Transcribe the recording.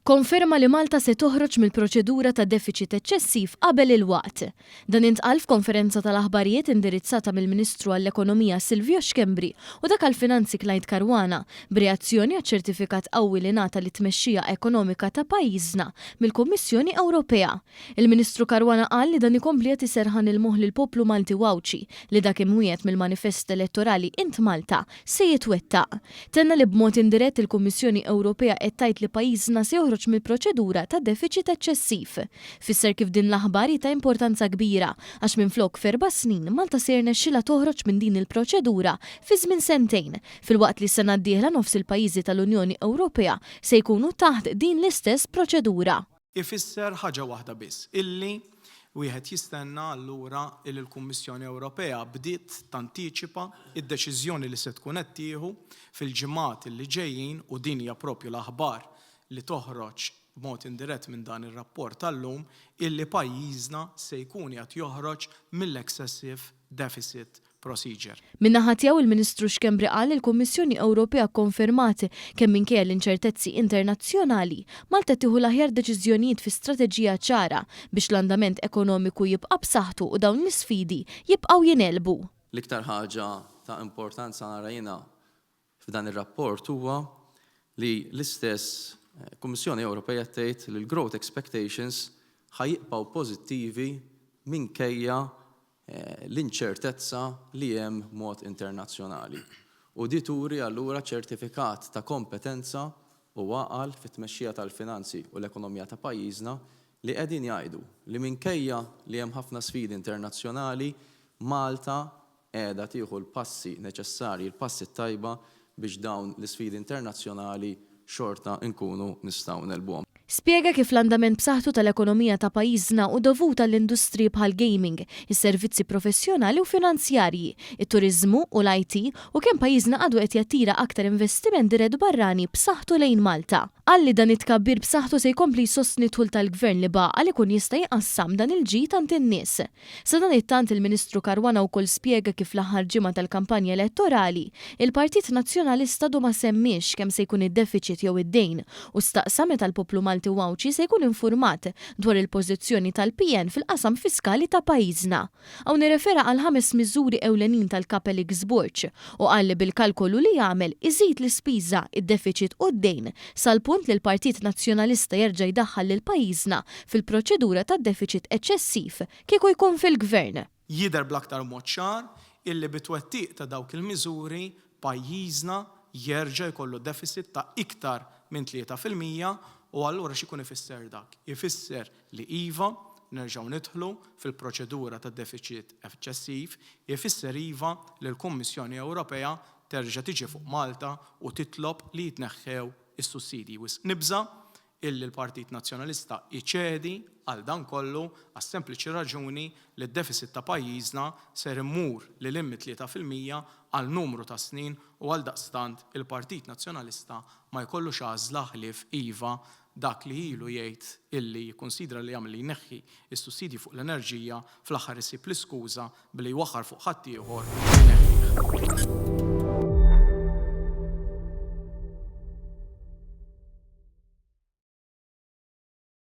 Konferma li Malta se toħroġ mill-proċedura ta' defiċit eċċessiv qabel il-waqt. Dan intqal f'konferenza tal-aħbarijiet indirizzata mill-Ministru għall-Ekonomija Silvio Schembri u dak għall-Finanzi Clyde Caruana b'reazzjoni għaċ-ċertifikat qawwi li ngħata lit-tmexxija ekonomika ta' pajjiżna mill-Kummissjoni Ewropea. Il-Ministru Caruana qal li dan ikompli jagħti serħan il-moħħ lill-poplu Malti u Għawdxi li dak imwiegħed mill-manifest elettorali Int Malta se jitwettaq. Tenna li b'mod indirett il-Kummissjoni Ewropea qed tgħid li pajjiżna se joħroġ mill-proċedura ta' defiċit eċċessiv. Fisser kif din l-aħbar hi ta' importanza kbira għax minflok f'erba' snin Malta se jirnexxilha toħroġ minn din il-proċedura fi żmien sentejn, filwaqt li s-sena d-dieħla nofs il-pajjiżi tal-Unjoni Ewropea se jkunu taħt din l-istess proċedura. Ifisser ħaġa waħda biss, illi wieħed jistenna allura illi l-Kummissjoni Ewropea bdiet tantiċipa d-deċiżjoni li se tkun qed tieħu fil-ġimgħat illi ġejjin u din hija propju l-aħbar li toħroġ b'mod indirett minn dan ir-rapport tal-lum illi pajjiżna se jkun qiegħed joħroġ mill-excessive deficit procedure. Min-naħa tiegħu il-Ministru Schembri qal li l-Kummissjoni Ewropea kkonfermat kemm minkejja l-inċertezzi internazzjonali, Malta qed tieħu l-aħjar deċiżjonijiet fi strateġija ċara biex l-andament ekonomiku jibqa' b'saħħtu u dawn l-isfidi jibqgħu jingħelbu. L-iktar ħaġa ta' importanza nara jiena f'dan ir-rapport huwa li l-istess Kummissjoni Ewropea tgħid li l-growth expectations ħa jibqgħu pożittivi minkejja l-inċertezza li hemm mod internazzjonali. U di turi allura ċertifikat ta' kompetenza u għaqal fit-tmexxija tal-finanzi u l-ekonomija ta' pajjiżna li qegħdin jgħidu li minkejja li hemm ħafna sfidi internazzjonali, Malta qiegħda tieħu l-passi neċessarji, l-passi t-tajba biex dawn l-isfidi internazzjonali xorta nkunu nistgħu negħlbuhom. Spjega kif l-andament b'saħħtu tal-ekonomija ta' pajjiżna hu dovut għall-industriji bħall-gaming, is-servizzi professjonali u finanzjarji, it-turiżmu u l-IT u kemm pajjiżna għadu qed jattira aktar investiment dirett barrani b'saħħtu lejn Malta. Qal li dan it-tkabbir b'saħħtu se jkompli jsostni d-dħul tal-Gvern li b'għaqal ikun jista' jqassam dan il-ġid għand in-nies. Sadanittant il-Ministru Caruana wkoll spjega kif fl-aħħar ġimgħa tal-kampanja elettorali, il-Partit Nazzjonalista għadu ma semmiex kemm se jkun id-defiċit jew id-dejn u staqsa meta l-poplu Malti u Għawdxi se jkun infurmat dwar il-pożizzjoni tal-PN fil-qasam fiskali ta' pajjiżna. Hawn irrefera għall-ħames miżuri ewlenin tal-Kap Alex Borg u qal li bil-kalkolu li għamel iżid l-ispiża, id-defiċit u d-dejn sal-punt li l-Partit Nazzjonalista jerġa' jdaħħal lil pajjiżna fil-proċedura ta' defiċit eċċessiv kieku jkun fil-Gvern. Jidher bl-aktar mod ċar illi bit-twettiq ta' dawk il-miżuri pajjiżna jerġa' jkollu deficit ta' iktar minn 3% u allura x'ikun ifisser dak? Ifisser li iva, nerġgħu nidħlu fil-proċedura ta' defiċit eċċessiv, ifisser iva li l-Kummissjoni Ewropea terġa' tiġi fuq Malta u titlob li jitneħħew is-sussidji. Wisq nibża' illi l-Partit Nazzjonalista jċedi għal dan kollu għas-sempliċi raġuni li d-deficit ta' pajjiżna ser imur lil hinn mit-3% għal numru ta' snin u għaldaqstant il-Partit Nazzjonalista ma jkollux għażla ħlief iva dak li ilu jgħid illi jikkunsidra li jagħmel li jneħħi s-sussidji fuq l-enerġija fl-aħħar isib l-iskuża billi jwaħħar fuq ħaddieħor u jneħħih.